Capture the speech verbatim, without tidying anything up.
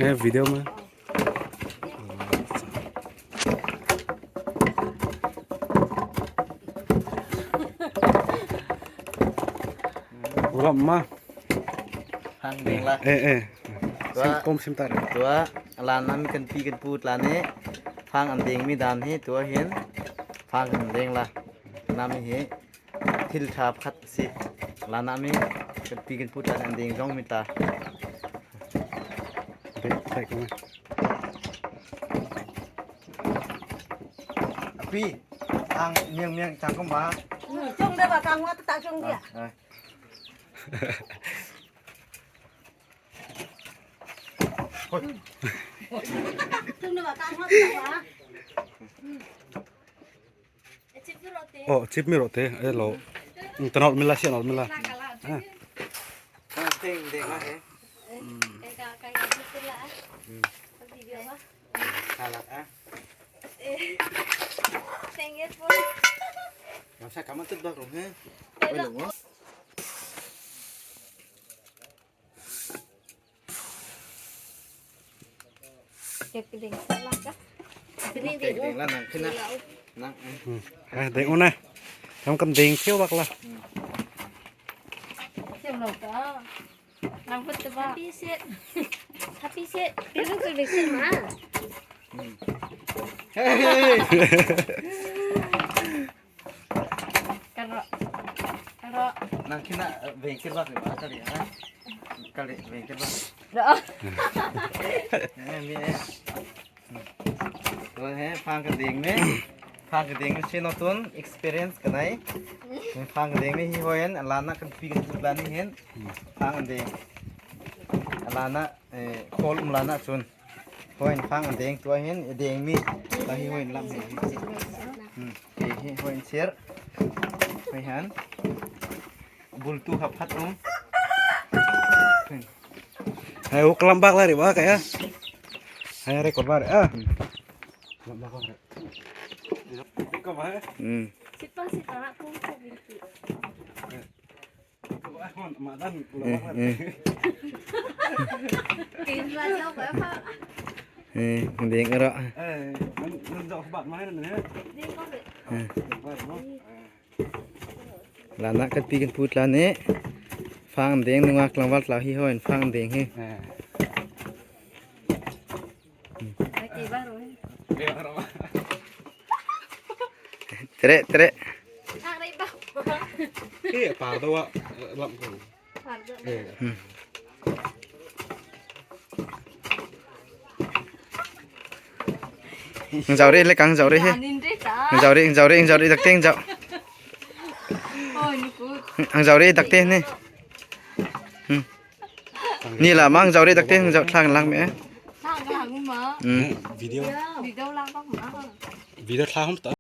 Eh, video ma. Ulam ma. Phang deng la. Eh, eh. Tuah. Sim pom sim tar. Tuah, lan nam kan pi kan pu tla nih. Phang an deng mi dan hi, tuah hin. Phang kan deng la. Nam hi. Thil ṭha pakhat asi. Lan nam hi. Kan pi kan pu tla nih an deng zawng mi ta. Dek, dek, dek. Api, ang miang miang chang kong ba. Chong dia ba kang wa ta chong dia. Ah, ah. Hoi. Chong dia ba kang wa ta ba. Oh, chip mi rawh te, eh, lo. Tanawt mi la, sianawt mi la. Ah. Teng, teng la he. Kala, ah. Teng e pun. Ngam sa kaman tut bak rum he. Oi, lo mo. Kek deng sa la ka. Kek deng la nang kena. Nang, eh. Hmm. Eh, deng un eh. Kam kam deng siau bak la. Hmm. Siau lo ka. Nang put ba. Happy set. Happy set. Dia tu tu deng sa ma. Hmm. Hey. Kan rawh. Kan rawh. Nang kena, eh, vengkir bak ni ma kali, ha? Kali vengkir bak. Rawh. Eh, mi, eh. Rawh, he, phang kan deng ni. Phang kan deng ni, si no tun, experience kan nei. Phang kan deng ni, hi hoi hen, a lan na kan pi kan pu tla nih hen. Phang kan deng. A lan na, eh, khawl um lan ah chun. Hoi hen phang an deng tuah hen, deng mi. Tla hi hoi hen lam hen. Hmm. Hi, hi hoi hen sir. Hoi hen. Bultu hap hat um. Hai, uk lam bak la ri ba ka ya. Hai, record ba ri. Ah. Hmm. Lam bak la ri. Hmm. Sipa, sipa, aku, aku binti. Eh, eh. Eh, deng rawh. Eh. Lan na kan pi kan pu tla nih. Phang deng nungak tlangval tla hi hoi hen phang deng hi. Eh. Tere, tere. Eh, par do wa, lam ko. Eh. Hmm. Ang zau ri le kang zau ri he. Ang zau ri, ang zau ri, ang zau ri dak teng zau. Ang zau ri dak teng ni. Hmm. Ni la mang zau ri dak teng zau thlang lang me. Thlang lang ma. Hmm. Video. Video lang bak ma. Video thlang ta.